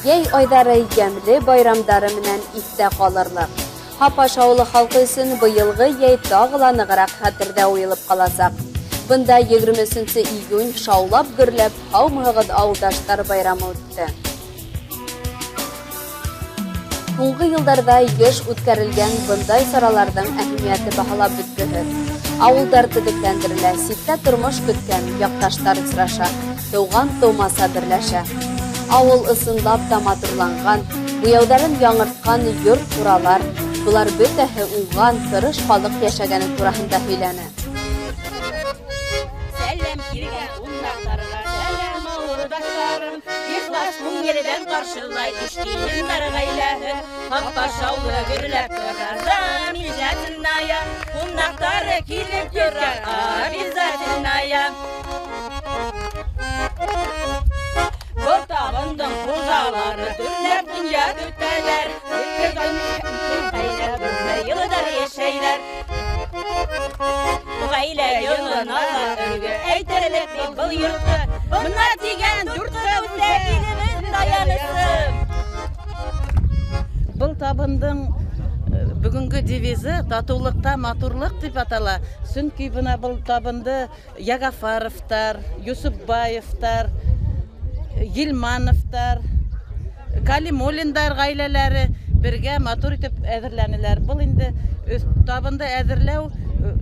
Йәй айҙары йәмле байрамдары менән иҫтә ҡалырлыҡ. Һапаш ауылы халҡы өсөн быйылғы йәй тағы ла нығыраҡ хәтерҙә уйылып ҡаласаҡ. Бында 23 июнь шаулап гөрләп «Һаумыһығыҙ, ауылдаштар» байрамы үтте. Һуңғы йылдарҙа йыш үткәрелгән бындай сараларҙың әһәмиәте баһалап бөткөһөҙ. Ауылдар төҙөкләндерелә, ситтә тормош көткән яҡташтар осраша, тыуған тыумаса берләшә. Ауыл ысынлап та матурланған, буяуҙарын яңыртҡан йорт-ҡуралар, былар бөтәһе уңған, тырыш халыҡ йәшәгәне тураһында һөйләне. Сәләм килгән ҡунаҡтарға, сәләм, ауылдаштарым. Ихлас күңелдән ҡаршылай Ишкининдар ғаиләһе. Һапаш ауылы гөрләп тора, замечательная. Ҡунаҡтары килеп тора, обязательная. Был табындың хужалары дөрләп донъя көтәләр. Йылдар йәшәйҙәр. Ғаилә йылына ла өлгө әйтерлек был йортто. Бына тигән дүрт үҫә килебеҙ таянысы. Был табындың бөгөнгө девизы татыулыҡта матурлыҡ тип атала. Сөнки бына был табынды Ягафаровтар, Юсупбаевтар, Гилмановтар, Калимуллиндар ғаиләләре бергә матур итеп әҙерләнеләр. Был инде табынды әҙерләү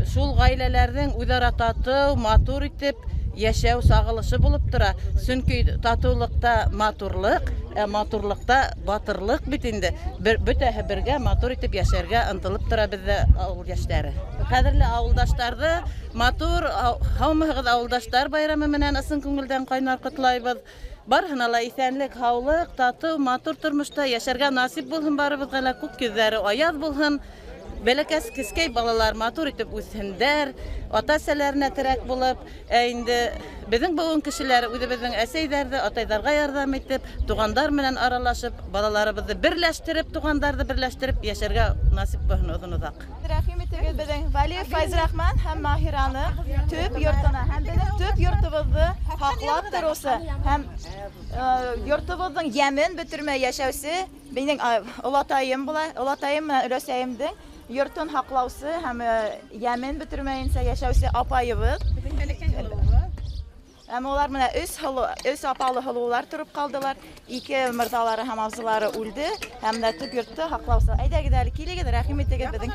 шул ғаиләләрҙең үҙ-ара татыу, матур итеп йәшәү сағылышы булып тора. Сөнки татыулыҡта матурлыҡ, ә матурлыҡта батырлыҡ бит инде. Бөтәһе бергә матур итеп йәшәргә ынтылып тора беҙҙә ауыл йәштәре. Ҡәҙерле ауылдаштарҙы матур «Һаумыһығыҙ, ауылдаштар» байрамы менән ысын күңелдән ҡайнар ҡотлайбыҙ. Барыһына ла иҫәнлек, һаулыҡ, татыу, матур тормошта йәшәргә насип булһын барыбыҙға ла, күк йөҙҙәре аяҙ булһын. Бәләкәс кескәй балалар матур итеп үҫһендәр, ата-әсәләренә терәк булып, ә инде беҙҙең быуын кешеләре үҙебеҙҙең әсәйҙәрҙе, атайҙарға ярҙам итеп, туғандар менән аралашып, балаларыбыҙҙы берләштереп, туғандарҙы берләштереп йәшәргә насип булһын оҙон оҙаҡ. Рәхим итегеҙ беҙҙең Вәлиев Фәйзрахман һәм Маһираның төп йортона һәм беҙҙең төп йортобоҙҙо һаҡлап тороусы һәм йортобоҙҙоң йәмен бөтөрмәй йәшәүсе минең олатайым була, олатайым менән өләсәйемдең йортон һаҡлаусы һәм йәмен бөтөрмәйенсә йәшәүсе апайыбыҙ. Һәм улар менә өс апалы һылыулар тороп ҡалдылар. Ике мырҙалары һәм абзылары үлде. Һәм менә төп йортто һаҡлаусы. Әйҙәгеҙ әле, килегеҙ, рәхим итегеҙ беҙҙең.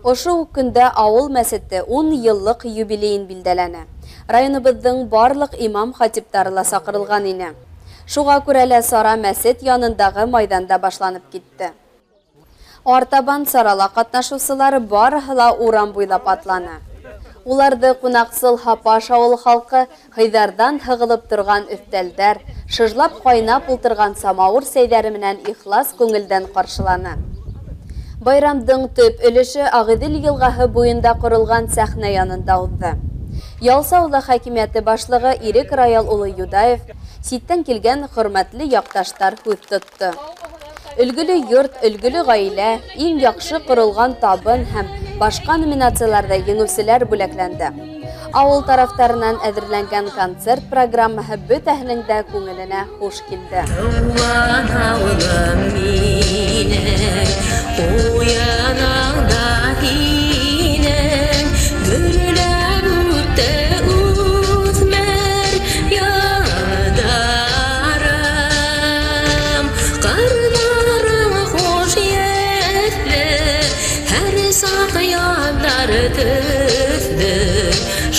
Ошо уҡ көндә ауыл мәсете 10 йыллыҡ юбилейын билдәләне. Районыбыҙҙың барлыҡ имам хатиптары ла саҡырылған ине. Шуға күрә лә сара мәсет янындағы майҙанда башланып китте. Артабан сарала ҡатнашыусылар барыһы ла урам буйлап атланы. Уларҙы ҡунаҡсыл Һапаш ауылы халҡы һыйҙарҙан һығылып торған өҫтәлдәр, шыжлап ҡайнап ултырған самауыр сәйҙәре менән ихлас күңелдән ҡаршыланы. Байрамдың төп өлөшө Ағиҙел йылғаһы буйында ҡоролған сәхнә янында уҙҙы. Ялсы ауылы хакимиәте башлығы Ирек Раял улы Юдаев ситтән килгән хөрмәтле яҡташтар һүҙ тотто. Өлгөлө йорт, өлгөлө ғаилә, иң яҡшы ҡоролған табын һәм башҡа номинацияларҙа еңеүселәр бүләкләнде. Ауыл тарафтарынан әҙерләнгән концерт программаһы бөтәһенең дә күңеленә хуш килде. Тыуған ауылым минең, ҡуйыныңда һинең, гөрләп үтте үҫмер йылдарым. Ҡарҙарың хуш еҫле, һәр саҡ яҙҙар төҫлө,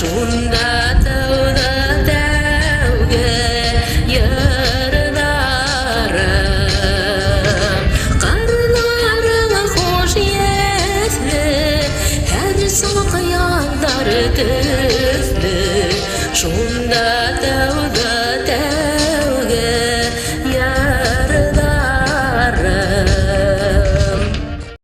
шунда тыуҙы тәүге йырҙарым. Ҡарҙарың хуш еҫле, һәр саҡ яҙҙар төҫлө,